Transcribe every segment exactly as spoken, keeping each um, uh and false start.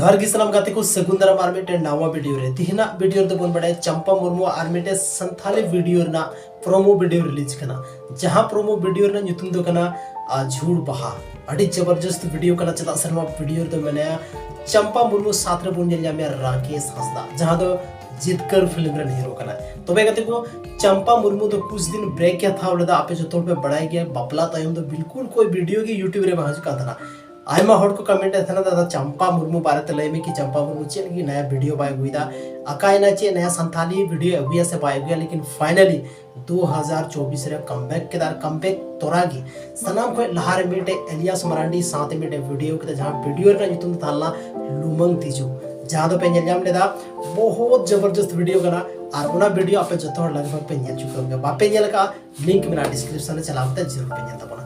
ᱟᱨ ᱜᱮ ᱥᱟᱱᱟᱢ ᱜᱟᱛᱮ ᱠᱚ ᱥᱟᱹᱜᱩᱱ ᱫᱟᱨᱟᱢ ᱟᱨ ᱢᱤᱫᱴᱮᱱ ᱱᱟᱣᱟ ᱵᱷᱤᱰᱤᱭᱳ ᱨᱮ᱾ ᱛᱤᱦᱤᱧᱟᱜ ᱵᱷᱤᱰᱤᱭᱳ ᱨᱮᱫᱚ ᱵᱚᱱ ᱵᱟᱲᱟᱭᱟ ᱪᱟᱢᱯᱟ ᱢᱩᱨᱢᱩ ᱟᱨ ᱢᱤᱫᱴᱮᱱ ᱥᱟᱱᱛᱷᱟᱞᱤ ᱵᱷᱤᱰᱤᱭᱳ ᱨᱮᱱᱟᱜ ᱯᱨᱳᱢᱳ ᱵᱷᱤᱰᱤᱭᱳ ᱨᱤᱞᱤᱡᱽ ᱠᱟᱱᱟ, ᱡᱟᱦᱟᱸ ᱯᱨᱳᱢᱳ ᱵᱷᱤᱰᱤᱭᱳ ᱨᱮᱱᱟᱜ ᱧᱩᱛᱩᱢ ᱫᱚ ᱠᱟᱱᱟ ᱟᱨ ᱡᱷᱩᱲ ᱵᱟᱦᱟ᱾ ᱟᱹᱰᱤ ᱡᱚᱵᱚᱨᱡᱚᱥᱛ ᱵᱷᱤᱰᱤᱭᱳ ᱠᱟᱱᱟ, ᱪᱮᱫᱟᱜ ᱥᱮ ᱱᱚᱣᱟ ᱵᱷᱤᱰᱤᱭᱳ ᱨᱮᱫᱚ ᱢᱮᱱᱟᱭᱟ ᱪᱟᱢᱯᱟ ᱢᱩᱨᱢᱩ, ᱥᱟᱛ ᱨᱮᱵᱚᱱ ᱧᱮᱞ ᱧᱟᱢᱮᱭᱟ ᱨᱟᱠᱮᱥ ᱦᱟᱸᱥᱫᱟ, ᱡᱟᱦᱟᱸ ᱫᱚ ᱡᱤᱛᱠᱟᱹᱨ ᱯᱷᱤᱞᱢ ᱨᱮᱱ ᱦᱤᱨᱳ ᱠᱟᱱᱟᱭ᱾ ᱛᱚᱵᱮ ᱜᱟᱛᱮ ᱠᱚ, ᱪᱟᱢᱯᱟ ᱢᱩᱨᱢᱩ ᱫᱚ ᱠᱩᱪ ᱫᱤᱱ ᱵᱨᱮᱠ ᱮ ᱦᱟᱛᱟᱣ ᱞᱮᱫᱟ, ᱟᱯᱮ ᱡᱚᱛᱚ ᱦᱚᱲ ᱯᱮ ᱵᱟᱲᱟᱭ ᱜᱮᱭᱟ, ᱵᱟᱯᱞᱟ ᱛᱟᱭᱚᱢ ᱫᱚ ᱵᱤᱞᱠᱩᱞ ᱠᱳᱭ ᱵᱷᱤᱰᱤᱭᱳ ᱜᱮ ᱭᱩᱴᱤᱭᱩᱵᱽ ᱨᱮ ᱵᱟᱝ ᱦᱤᱡᱩᱜ ᱠᱟᱱ ᱛᱟᱦᱮᱱᱟ᱾ ᱟᱭᱢᱟ ᱦᱚᱲ ᱠᱚ ᱠᱚᱢᱮᱱᱴ ᱮᱫ ᱛᱟᱦᱮᱱᱟ, ᱫᱟᱫᱟ ᱪᱟᱢᱯᱟ ᱢᱩᱨᱢᱩ ᱵᱟᱨᱮᱛᱮ ᱞᱟᱹᱭ ᱢᱮ ᱠᱤ ᱪᱟᱢᱯᱟ ᱢᱩᱨᱢᱩ ᱪᱮᱫ ᱞᱟᱹᱜᱤᱫ ᱱᱟᱭᱟ ᱵᱷᱤᱰᱤᱭᱳ ᱵᱟᱭ ᱟᱹᱜᱩᱭᱮᱫᱟ, ᱟᱠᱟᱭᱮᱱᱟ, ᱪᱮᱫ ᱱᱟᱭᱟ ᱥᱟᱱᱛᱷᱟᱞᱤ ᱵᱷᱤᱰᱤᱭᱳ ᱟᱹᱜᱩᱭᱟ ᱥᱮ ᱵᱟᱭ ᱟᱹᱜᱩᱭᱟ᱾ ᱞᱮᱠᱤᱱ ᱯᱷᱟᱭᱱᱟᱞᱤ ᱫᱩ ᱦᱟᱡᱟᱨ ᱪᱚᱵᱵᱤᱥ ᱨᱮ ᱠᱟᱢᱵᱮᱠ ᱠᱮᱫᱟ ᱟᱨ ᱠᱟᱢᱵᱮᱠ ᱛᱚᱨᱟ ᱜᱮ ᱥᱟᱱᱟᱢ ᱠᱷᱚᱱ ᱞᱟᱦᱟ ᱨᱮ ᱢᱤᱫᱴᱮᱡ ᱮᱞᱤᱭᱟᱥ ᱢᱟᱨᱟᱱᱰᱤ ᱥᱟᱶᱛᱮ ᱢᱤᱫᱴᱮᱡ ᱵᱷᱤᱰᱤᱭᱳ ᱠᱮᱫᱟ, ᱡᱟᱦᱟᱸ ᱵᱷᱤᱰᱤᱭᱳ ᱨᱮᱱᱟᱜ ᱧᱩᱛᱩᱢ ᱫᱚ ᱛᱟᱦᱮᱸ ᱞᱮᱱᱟ ᱞᱩᱢᱟᱹᱝ ᱛᱤᱡᱩ, ᱡᱟᱦᱟᱸ ᱫᱚ ᱯᱮ ᱧᱮᱞ ᱧᱟᱢ ᱞᱮᱫᱟ᱾ ᱵᱚᱦᱩᱛ ᱡᱚᱵᱚᱨᱡᱚᱥᱛ ᱵᱷᱤᱰᱤᱭᱳ ᱠᱟᱱᱟ ᱟᱨ ᱚᱱᱟ ᱵᱷᱤᱰᱤᱭᱳ ᱟᱯᱮ ᱡᱚᱛᱚ ᱦᱚᱲ ᱞᱟᱜᱽ ᱵᱷᱟᱜᱽ ᱯᱮ ᱧᱮᱞ ᱪᱩᱠᱟᱹᱣ ᱜᱮᱭᱟ, ᱵᱟᱯᱮ ᱧᱮᱞ ᱟᱠᱟᱫᱼᱟ, ᱞᱤᱝᱠ ᱢᱮᱱᱟᱜᱼᱟ ᱰᱤᱥᱠᱨᱤᱯᱥᱚᱱ ᱨᱮ, ᱪᱟᱞᱟᱣ ᱠᱟᱛᱮ ᱡᱟᱹᱨᱩᱲ ᱯᱮ ᱧᱮᱞ ᱛᱟᱵᱚᱱᱟ᱾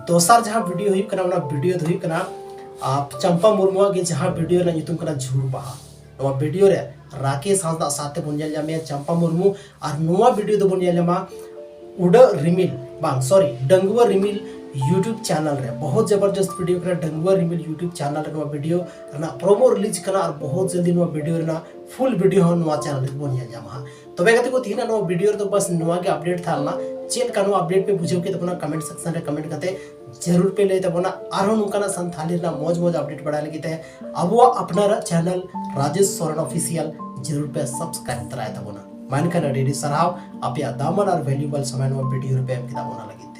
ᱫᱚᱥᱟᱨ ᱡᱟᱦᱟᱸ ᱵᱷᱤᱰᱤᱭᱳ ᱦᱩᱭᱩᱜ ᱠᱟᱱᱟ, ᱚᱱᱟ ᱵᱷᱤᱰᱤᱭᱳ ᱫᱚ ᱦᱩᱭᱩᱜ ᱠᱟᱱᱟ ᱟᱨ ᱪᱟᱢᱯᱟ ᱢᱩᱨᱢᱩᱣᱟᱜ ᱜᱮ ᱡᱟᱦᱟᱸ ᱵᱷᱤᱰᱤᱭᱳ ᱨᱮᱱᱟᱜ ᱧᱩᱛᱩᱢ ᱠᱟᱱᱟ ᱡᱷᱩᱲ ᱵᱟᱦᱟ᱾ ᱱᱚᱣᱟ ᱵᱷᱤᱰᱤᱭᱳ ᱨᱮ ᱨᱟᱠᱮᱥ ᱦᱟᱸᱥᱫᱟ ᱥᱟᱶᱛᱮ ᱵᱚᱱ ᱧᱮᱞ ᱧᱟᱢᱮᱭᱟ ᱪᱟᱢᱯᱟ ᱢᱩᱨᱢᱩ, ᱟᱨ ᱱᱚᱣᱟ ᱵᱷᱤᱰᱤᱭᱳ ᱫᱚᱵᱚᱱ ᱧᱮᱞ ᱧᱟᱢᱟ ᱩᱰᱟᱹᱜ ᱨᱤᱢᱤᱞ, ᱵᱟᱝ, ᱥᱚᱨᱤ, ᱰᱟᱺᱜᱩᱣᱟᱹ ᱨᱤᱢᱤᱞ ᱭᱩᱴᱩᱵᱽ ᱪᱮᱱᱮᱞ ᱨᱮ᱾ ᱵᱚᱦᱩᱛ ᱡᱚᱵᱚᱨᱡᱚᱥᱛ ᱵᱷᱤᱰᱤᱭᱳ ᱠᱟᱱᱟ, ᱰᱟᱺᱜᱩᱣᱟᱹ ᱨᱤᱢᱤᱞ ᱭᱩᱴᱩᱵᱽ ᱪᱮᱱᱮᱞ ᱨᱮ ᱱᱚᱣᱟ ᱵᱷᱤᱰᱤᱭᱳ ᱨᱮᱱᱟᱜ ᱯᱨᱳᱢᱳ ᱨᱤᱞᱤᱡᱽ ᱠᱟᱱᱟ, ᱟᱨ ᱵᱚᱦᱩᱛ ᱡᱚᱞᱫᱤ ᱱᱚᱣᱟ ᱵᱷᱤᱰᱤᱭᱳ ᱨᱮᱱᱟᱜ ᱯᱷᱩᱞ ᱵᱷᱤᱰᱤᱭᱳ ᱦᱚᱸ ᱱᱚᱣᱟ ᱪᱮᱱᱮᱞ ᱨᱮᱵᱚᱱ ᱧᱮᱞ ᱧᱟᱢᱟ ᱦᱟᱸᱜ᱾ ᱛᱚᱵᱮ ᱜᱟᱛᱮ ᱠᱚ, ᱛᱤᱦᱤᱧᱟᱜ ᱱᱚᱣᱟ ᱵᱷᱤᱰᱤᱭᱳ ᱨᱮᱫᱚ ᱵᱟᱥ ᱱᱚᱣᱟ ᱜᱮ ᱟᱯᱰᱮᱴ ᱛᱟᱦᱮᱸ ᱞᱮᱱᱟ᱾ ᱪᱮᱫ ᱞᱮᱠᱟ ᱱᱚᱣᱟ ᱟᱯᱰᱮᱴ ᱯᱮ ᱵᱩᱡᱷᱟᱹᱣ ᱠᱮᱫ ᱛᱟᱵᱚᱱᱟ, ᱠᱚᱢᱮᱱᱴ ᱥᱮᱠᱥᱚᱱ ᱨᱮ ᱠᱚᱢᱮᱱᱴ ᱠᱟᱛᱮ ᱡᱟᱹᱨᱩᱲ ᱯᱮ ᱞᱟᱹᱭ ᱛᱟᱵᱚᱱᱟ᱾ ᱟᱨᱦᱚᱸ ᱱᱚᱝᱠᱟᱱᱟᱜ ᱥᱟᱱᱛᱷᱟᱞᱤ ᱨᱮᱱᱟᱜ ᱢᱚᱡᱽ ᱢᱚᱡᱽ ᱟᱯᱰᱮᱴ ᱵᱟᱲᱟᱭ ᱞᱟᱹᱜᱤᱫ ᱛᱮ ᱟᱵᱚᱣᱟᱜ ᱟᱯᱱᱟᱨᱟᱜ ᱪᱮᱱᱮᱞ ᱨᱟᱡᱮᱥ ᱥᱚᱨᱮᱱ ᱚᱯᱷᱤᱥᱤᱭᱟᱞ ᱡᱟᱹᱨᱩᱲ ᱯᱮ ᱥᱟᱵᱥᱠᱨᱟᱭᱤᱵ ᱛᱚᱨᱟᱭ ᱛᱟᱵᱚᱱᱟ᱾ ᱢᱟ ᱮᱱᱠᱷᱟᱱ ᱟᱹᱰᱤ ᱟᱹᱰᱤ ᱥᱟᱨᱦᱟᱣ ᱟᱯᱮᱭᱟᱜ ᱫᱟᱢᱟᱱ ᱟᱨ ᱵᱷᱮᱞᱩᱭᱮᱵᱚᱞ ᱥᱚᱢᱚᱭ ᱱᱚᱣᱟ ᱵᱷᱤᱰᱤᱭᱳ ᱨᱮᱯᱮ ᱮᱢ ᱠᱮᱫᱟ ᱚᱱᱟ ᱞᱟᱹᱜᱤᱫ᱾